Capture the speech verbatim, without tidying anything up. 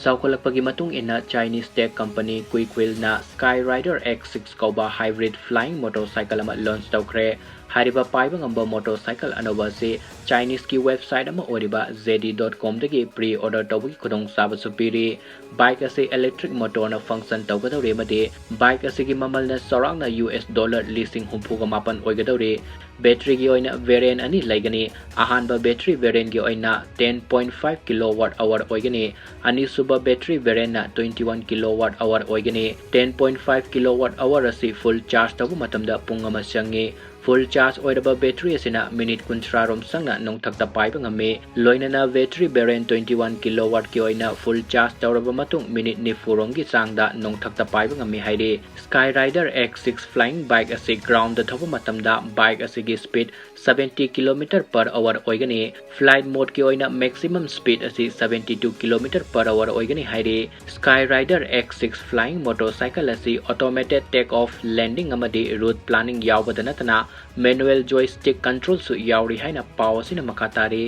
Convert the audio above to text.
ꯆꯥꯎꯈꯠꯂꯛꯄꯒꯤ ꯃꯇꯨꯡ ꯏꯟꯅ Chinese tech company Quickheelꯅ Skyrider X six ꯀꯧꯕ hybrid flying motorcycle ꯑꯃ launch ꯇꯧꯈ꯭ꯔꯦ꯫ ꯍꯥꯏꯔꯤꯕ ꯄꯥꯏꯕ ꯉꯝꯕ motorcycle ꯑꯅꯧꯕ ꯑꯁꯤ Chineseꯀꯤ website ꯑꯃ ꯑꯣꯏꯔꯤꯕ JD dot comꯗꯒꯤ pre-order ꯇꯧꯕꯒꯤ ꯈꯨꯗꯣꯡꯆꯥꯕꯁꯨ ꯄꯤꯔꯤ꯫ Bike ꯑꯁꯤ electric motorꯅ function ꯇꯧꯒꯗꯧꯔꯤ ꯑꯃꯗꯤ bike ꯑꯁꯤꯒꯤ ꯃꯃꯜꯅ ꯆꯥꯎꯔꯥꯛꯅ US dollar ꯂꯤꯁꯤꯡ ꯍꯨꯝꯐꯨꯒ ꯃꯥꯄꯟ ꯑꯣꯏꯒꯗꯧꯔꯤ꯫ Batteryꯒꯤ ꯑꯣꯏꯅ variant ꯑꯅꯤ ꯂꯩꯒꯅꯤ꯫ ꯑꯍꯥꯟꯕ battery variantꯀꯤ ꯑꯣꯏꯅ ten point five kilowatt hour ꯑꯣꯏꯒꯅꯤ꯫ ꯑꯅꯤꯁꯨꯕ battery variantꯅ twenty one kilowatt hour ꯑꯣꯏꯒꯅꯤ꯫ Ten point five kilowatt hour ꯑꯁꯤ full charge ꯇꯧꯕ ꯃꯇꯝꯗ ꯄꯨꯡ ꯑꯃ ꯆꯪꯏ꯫ Full charge ꯑꯣꯏꯔꯕ battery ꯑꯁꯤꯅ minute ꯀꯨꯟꯊ꯭ꯔꯥ ꯔꯣꯝ ꯆꯪꯅ ꯅꯣꯡꯊꯛꯇ ꯄꯥꯏꯕ ꯉꯝꯃꯤ꯫ ꯂꯣꯏꯅꯅ battery variant twenty one kilowattꯀꯤ ꯑꯣꯏꯅ full charge ꯇꯧꯔꯕ ꯃꯇꯨꯡ minute ꯅꯤꯐꯨ ꯔꯣꯝꯒꯤ ꯆꯥꯡꯗ ꯅꯣꯡꯊꯛꯇ ꯄꯥꯏꯕ ꯉꯝꯃꯤ ꯍꯥꯏꯔꯤ꯫ Skyrider X six flying bike ꯑꯁꯤ groundꯗ ꯊꯧꯕ ꯃꯇꯝꯗ bike ꯑꯁꯤꯒꯤ speed seventy kilometer per hour ꯑꯣꯏꯒꯅꯤ꯫ Flight modeꯀꯤ ꯑꯣꯏꯅ maximum speed ꯑꯁꯤ seventy two kilometer per hour ꯑꯣꯏꯒꯅꯤ ꯍꯥꯏꯔꯤ꯫ Skyrider X six flying motorcycle ꯑꯁꯤ automated take off, landing ꯑꯃꯗꯤ route planning ꯌꯥꯎꯕꯗ ꯅꯠꯇꯅ manual joystick controlꯁꯨ ꯌꯥꯎꯔꯤ ꯍꯥꯏꯅ ꯄꯥꯎ ꯑꯁꯤꯅ ꯃꯈꯥ ꯇꯥꯔꯤ꯫